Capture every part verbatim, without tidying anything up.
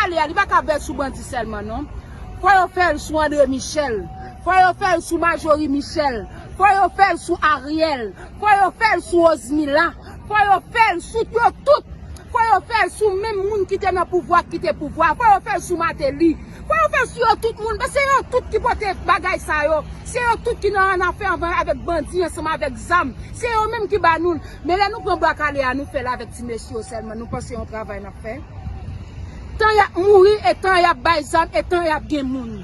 Li pa ka bèl sou bandi sèlman, non. Fò yo fè l sou André Michel. Fò yo fè l sou Majorie Michel. Fò yo fè l sou Ariel. Fò yo fè l sou Osmila. Fò yo fè l sou yo tout. Fò yo fè l sou menm moun ki te nan pouvwa, ki te pouvwa. Fò yo fè l sou Martelly. Fò yo fè l sou yo tout moun. Paske se yo tout ki pote bagay sa yo. Se yo tout ki nan annafè anvan avèk bandi ansanm avèk zam. Se yo menm ki ba nou l. Men lè nou pran bwa kale a, nou fè l avèk ti mesye yo sèlman. Nou panse yon travay n ap fè. Tan y ap mouri, e tan y ap bay zam, e tan y ap gen moun.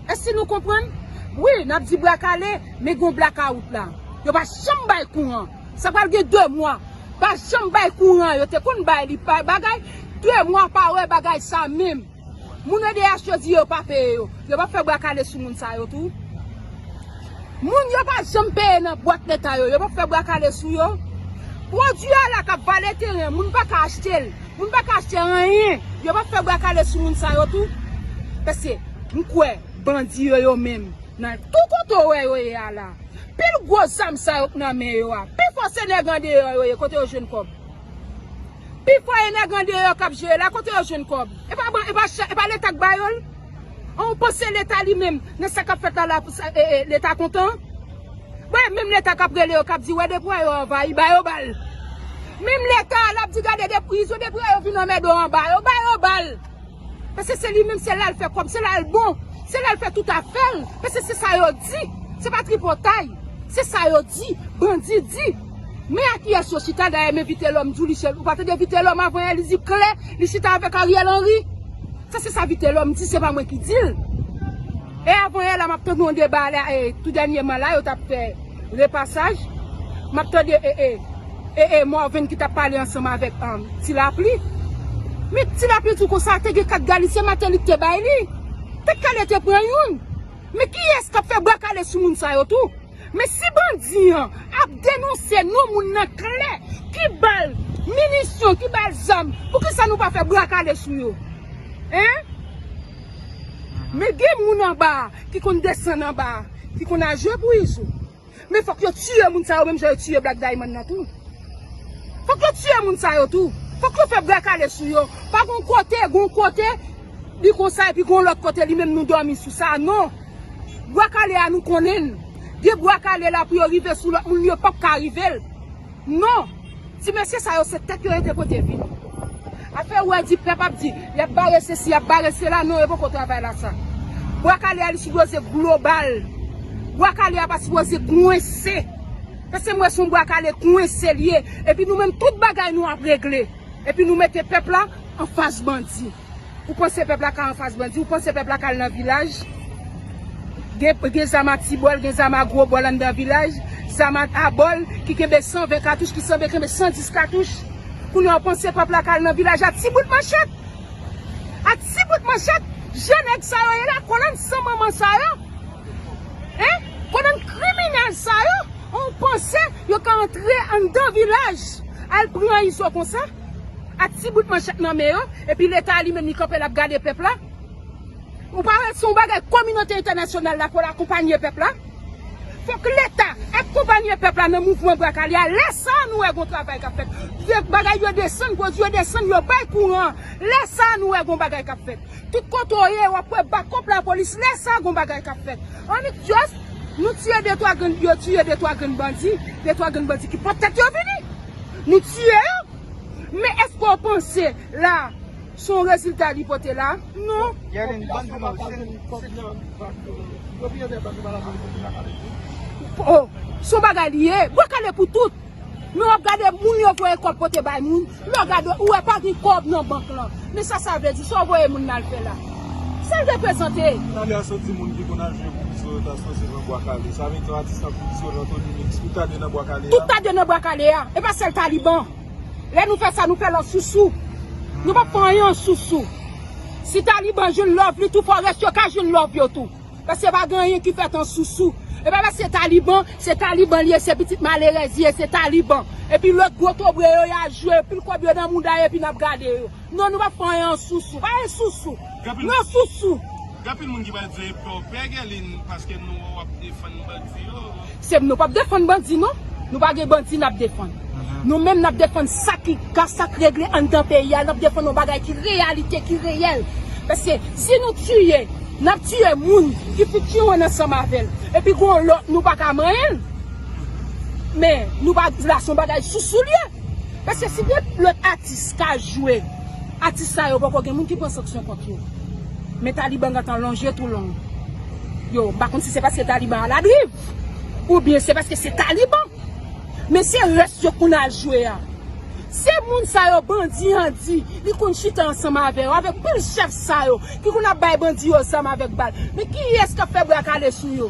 Èske nou konprann? Wi, n ap di bwa kale, men gon blakawout la. Yo pa janm bay kouran. Sa pral gen de mwa. Pa janm bay kouran. Yo te konn bay li pa bagay. De mwa pa wè bagay sa menm. Moun O D H yo di yo pa peye yo. Yo p ap fè bwa kale sou moun sa yo tou. Moun yo pa janm peye nan bwat leta yo. Yo p ap fè bwa kale sou yo. Pwodui a la k ap vale teren, moun pa ka achte l. Moun pa ka achte anyen. Yo p ap fè bwa kale sou moun sa yo tou. Paske m kwè bandi yo yo menm nan tout kote w wè yo ye a la. Pil gwo zam sa yo k nan men yo a. Pi fò se nèg andeyò yo ye, kote yo jwenn kòb? Pi fò e nèg andeyò k ap jere la, kote yo jwenn kòb? E pa, e pa, e pa leta k ba yo l? An, ou panse leta li menm, nan sa k ap fèt la, la, sa, e, e, leta kontan? Wè, menm leta k ap rele yo, k ap di, wè, depwa yo anvayi, ba yo bal. Menm leta a, l ap di, gade, depi, izo depwa yo vin anmède w anba, yo ba yo bal. Paske se li menm, se la l fè kòb, se la l bon, se la l fè tout afè l. Paske se sa yo di, se pa tripotay. Se sa yo di, bandi di. Men a kiyès yo chita, dayè, men Vitelhomme di w li sèl. Ou pa tande Vitelhomme avan yè, li di klè, li chita avèk Ariel Henry. Sa se sa Vitelhomme di, se pa mwen ki di l. E avan yè la, m ap tande yon deba la, e, tou dènyèman la, yo t ap fè repasaj. M ap tande, e, e, e, e, Morvan ki t ap pale ansanm avèk, um, Ti Lapli. Men Ti Lapli di w konsa, te gen kat galisye Martelly te bay li. Tèt kale te pran youn. Men kiyès k ap fè bwa kale sou moun sa yo tou? Men si bandi an ap denonse non moun nan klè, ki bal, minisyon, ki bal zam, poukisa nou pa fè bwa kale sou yo? Hein? Men gen moun anba a ki konn desann anba a, ki konn al jwe pou Izo. Men fòk yo tiye moun sa yo, menm jan yo tiye Black Diamond nan tou. Fòk yo tiye moun sa yo tou. Fòk yo fè bwa kale sou yo. Pa gon kote, gon kote, li konsa, epi gon lòt kote, li menm nou dòmi sou sa. Non. Bwa kale a, nou konnen l. Gen bwa kale la pou yo rive sou lòt moun, yo p ap ka rive l. Non. Ti mesye sa yo, se tèt yo yo te pote vini. Afè ou wè di pèp ap di, y ap bare sesi, y ap bare sela, non, yo poko travay la sa. Bwa kale a li sipoze global. Bwa kale a pa sipoze kwense. Paske m wè se yon bwa kale kwense l ye. Epi nou menm tout bagay nou ap regle. Epi nou mete pèp la anfas bandi. Ou panse pèp la ka anfas bandi? Ou panse pèp la ka al nan vilaj? Gen, gen zam a ti bòl, gen zam a gwo bòl anndan vilaj. Zam a, a bòl ki kenbe san ven katouch, ki sanble kenbe san dis katouch. Kounye a ou panse pèp la ka al nan vilaj a ti bout manchèt? A ti bout manchèt, jan nèg sa yo ye la, kolòn san manman sa yo. Hein? Kolòn kriminèl sa yo, ou panse yo ka antre anndan vilaj, al pran Izo konsa? A ti bout manchèt nan men yo, epi leta li menm li kanpe l ap gade pèp la? Ou pa wè se yon bagay kominote entènasyonal la pou l akonpanye pèp la? Fòk leta akonpanye pèp la nan mouvman bwa kale a. Lè sa a nou wè gon travay k ap fèt. Vye bagay yo desann, pwodui yo desann, yo bay kouran. Lè sa a nou wè gon bagay k ap fèt. Tout kote w ye, w ap wè bakòp lapolis. Lè sa a gon bagay k ap fèt. Annik just, nou tiye de twa grenn, yo tiye de twa grenn bandi, de twa grenn bandi ki pot tèt yo vini. Nou tiye yo. Men èske w panse la, se yon rezilta li pote la? Non. Yèlin, ban nou se. Oh, se yon bagay li ye. Bwa kale pou tout. Men w ap gade moun yo voye kòb pote bay moun. Lè w gade, ou wè pa gen kòb nan bank lan. Men sa sa vle di, sa w voye moun nan al fè la? Sa l reprezante? Talè a soti moun ki konn al jwe pou Izo yo ta sipoze nan bwa kale. Sa vle di atis tankou Izo, Anthony Mix, tout ta dwe nan bwa kale a. Tout ta dwe nan bwa kale a. E pa sèl Taliban. Lè nou fè sa, nou fè l an sousou. Nou p ap fè anyen an sousou. Si Taliban jwenn love li tou, fò rès yo ka jwenn love yo tou. Paske pa gen anyen ki fèt an sousou. E pa paske Taliban, se Taliban li ye, se pitit malerèz li ye, se Taliban. Epi lòt gwo tobre yo, y a jwe, pil kòb yo nan mouda yo, epi n ap gade yo. Non, nou p ap fè anyen an sousou. Pa gen sousou. Non sousou. Gen anpil moun ki pral di yo pè, pè Guerline, paske nou wè w ap defann bandi yo. Se nou p ap defann bandi, non. Nou pa gen bandi n ap defann. Nou menm n ap defann sa ki ka, sa k regle anndan peyi a, n ap defann yon bagay ki reyalite, ki reyèl. Paske si nou tiye, n ap tiye moun ki fin tiye ansanm avè l. Epi gon lòt, nou pa ka manyen l. Men, nou pa, la se yon bagay sousou l ye. Paske si gen lòt atis ka jwe, atis sa yo poko gen moun ki pran sanksyon kont yo. Men Taliban gentan lonje tou long. Yo, m pa konn si se paske Taliban aladriv, oubyen se paske se Taliban. Men se rès yo konn al jwe a. Se moun sa yo bandi an di, li konn chita ansanm avè yo, avèk pil chèf sa yo, ki konn ap bay bandi yo zam avèk bal. Men kiyès k ap fè bwa kale sou yo?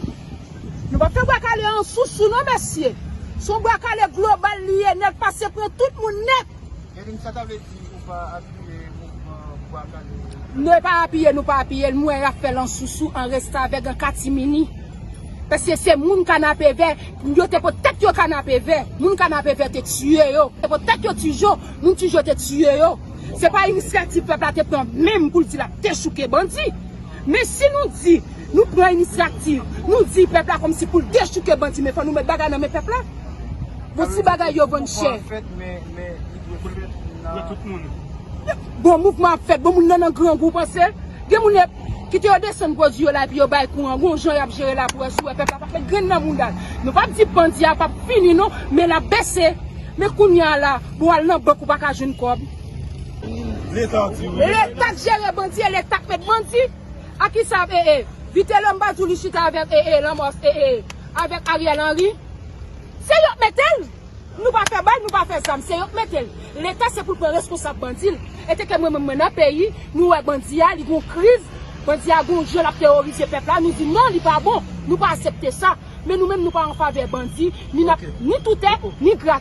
Nou p ap fè bwa kale an sousou non, mesye. Se yon bwa kale global li ye, nèt pase pran tout moun nèt. Erin, sa ta vle di ou pa apiye mouvman bwa kale? Nou pa apiye, nou pa apiye l, m wè y ap fè l an sousou, an restavèg, an katimini. Paske se moun Kanapevè, yo te pot tèt yo Kanapevè. Moun Kanapevè te tiye yo. Te pot tèt yo Tijo, moun Tijo te tiye yo. Se pa inisyativ pèp la te pran menm pou l di l ap dechouke bandi. Men si nou di, nou pran inisyativ, nou di pèp la kòmsi pou l dechouke bandi, men fò nou met bagay nan men pèp la. Bon, si bagay yo vann chè. Bon, mouvman ap fèt, bon, moun nan nan grangou, w panse? Gen moun ap kite yo desann pwodui yo la, epi yo bay kouran, gon jan y ap jere la pou wè si w wè pèp la p ap met grenn nan mouda l. Nou p ap di bandi a p ap fini non, men l ap bese. Men kounye a la, bon, al nan bank ou pa ka jwenn kòb. Leta k jere bandi e Leta k met bandi. A kisa, e, e, Vitelòm pa di w li chita avèk, e, e, Lanmò, e, e, avèk Ariel Henry? Se yo k mete l. Nou pa fè bal, nou pa fè zam, se yo k mete l. Leta se pou l pran responsab bandi l. E te ke mwen menm mwen nan peyi, nou wè bandi a, li gon kriz, bandi a gon jan l ap teworize pèp la, nou di non, li pa bon, nou pa aksepte sa. Men nou menm nou pa an favè bandi, ni n ap ni toutè, ni gratè.